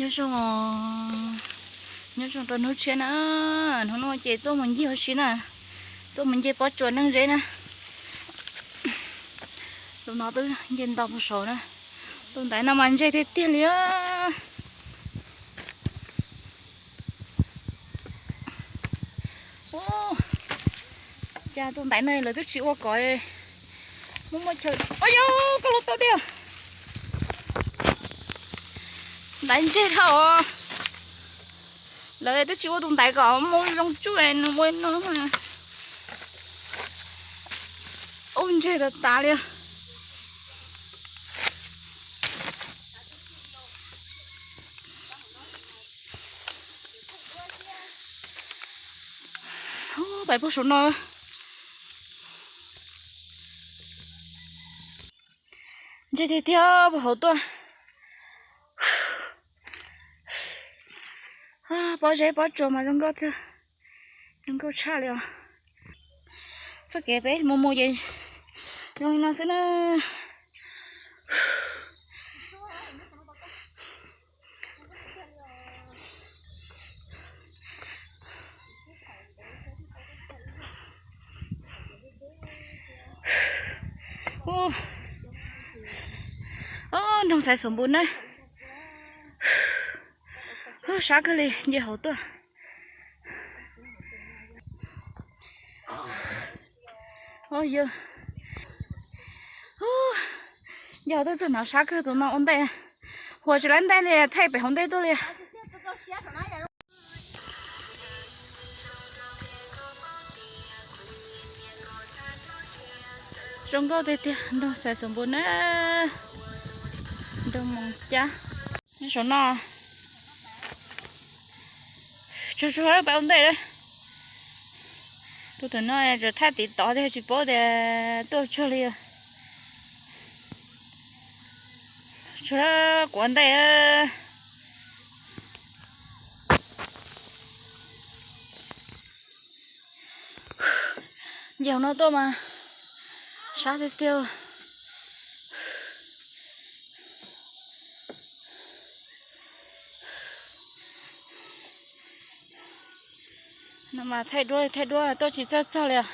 Nyob zoo, nyob zoo rau hnub tshiab na. Hnub no ces tuaj mus ncig ua si na, tuaj mus ncig pob tsuas neeg zeb na. Tus no twb ncig ntau puag saud na. Tus ntaiv no mas ntseg tiag tiag li. Cas tus ntaiv no lawv twb tsis ua kom muaj muaj chaw. Ua yog koj lub tau diam. Ntaiv ntseg dhau. Lawv twb tsis ua tus ntaiv kom mus zoo tsuj nws ua no. Ub, ntseg tas tas li. Pais puag saum no. Ntseg tiag tiag puag hauv tuaj. Pob zeb pob tsuas mas zoo nkauj, zoo nkauj tshaj li os. Txoj kev peb mus mus ces zoo li no xwb na. Nroog Xaiv Xuam Npus na. Sab kawg li, nce hauv tuaj. Nce hauv tuaj txog no sab kawg, tus no ua ntej, huas tsis laib ntej li, thaij pem hauv ntej tuaj li. Zoo nkauj tiag tiag, nroog Xaiv Xuam Npus na, nroog Moos Cab. Nyob saum no, tsuag tsuag peb ua ntej. Tus twg no tsuas thaij tiv tod tiag, tsis paub tias tuaj tsuag li. Tsuag quav ntej. Nce hauv no tuaj mas sab tiag tiag. No mas thaij duab thaij duab tuaj tsis txawj txog li os.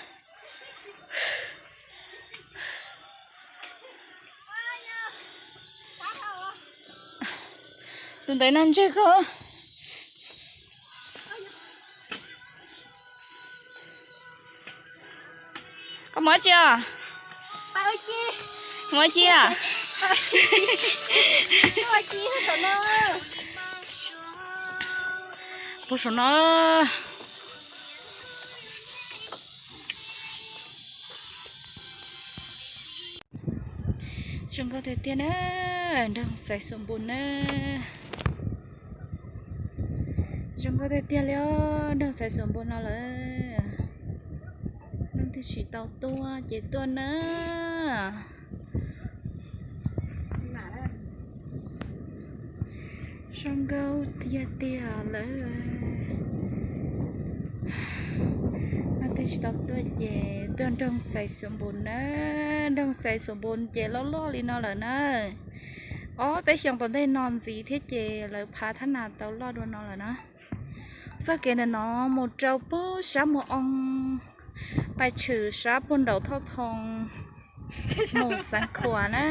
Tus ntawd no ntseg kawg. Koj mus dab tsi os? Mus dab tsi? Puag saum no. Zoo nkauj tiag tiag na, nroog Xaiv Xuam Npus na. Zoo nkauj tiag tiag li os, nroog Xaiv Xuam Npus no lawm. Leej twg tsis tau tuaj ces tuaj na. Zoo nkauj tiag tiag lawm. Leej twg tsis tau tuaj ces tuaj nroog Xaiv Xuam Npus na. Nroog Xaiv Xuam Npus ces loj loj li no lawm na. Ob peb xyoos tom ntej no ntxiv thiab ces lawv phav thab nas tau loj dua no lawm na. Txoj kev ntawm no mus rau puag sab Muas Oo, pais tshwm sab puag nraum Thoj Thoo mus Xeev Khuam na.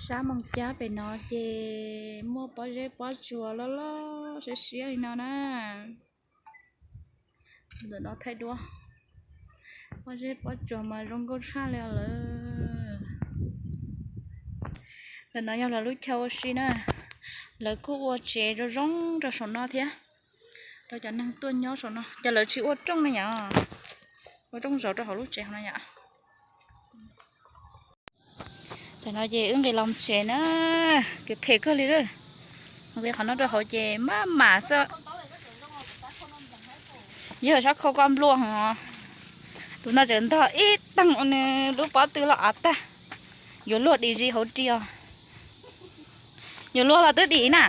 Sab Moos Cab pem no ces muaj pob zeb pob tsuas loj loj siab siab li no na. Ntawm no thaij duab, pob zeb pob tsuas mas zoo nkauj tshaj li lawm. Ntawm no yog lawv lub chaw ua si na, lawv kuj ua tsev zoo zoo rau saum no thiab, rau cov neeg tuaj nyob saum no. Ces lawv tsis ua rooj ne yom, ua rooj zov rau hauv lub tsev hauv no yom. Tam no ces wb nqis los tsev na, kev phem kawg li lawm. Nqis qhov no rau hauv ces maj mam xwb. Yog sab khau koj nplua hos. Tus no tseem ntog ib teeg ua nws lub pob tw los av tag. Yuav luag dim zis hauv ris os. Yuav luag los twb dim na.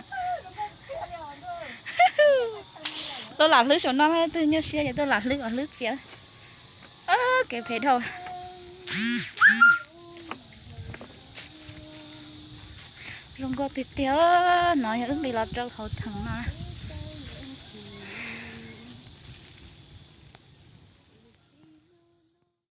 Tuaj lam hlwb saum no, twg nyuaj siab ces tuaj lam hlwb os, hlwb txias. Kev phem dhau. Zoo nkauj tiag tiag. No yog wb nqis los rau hauv theem no.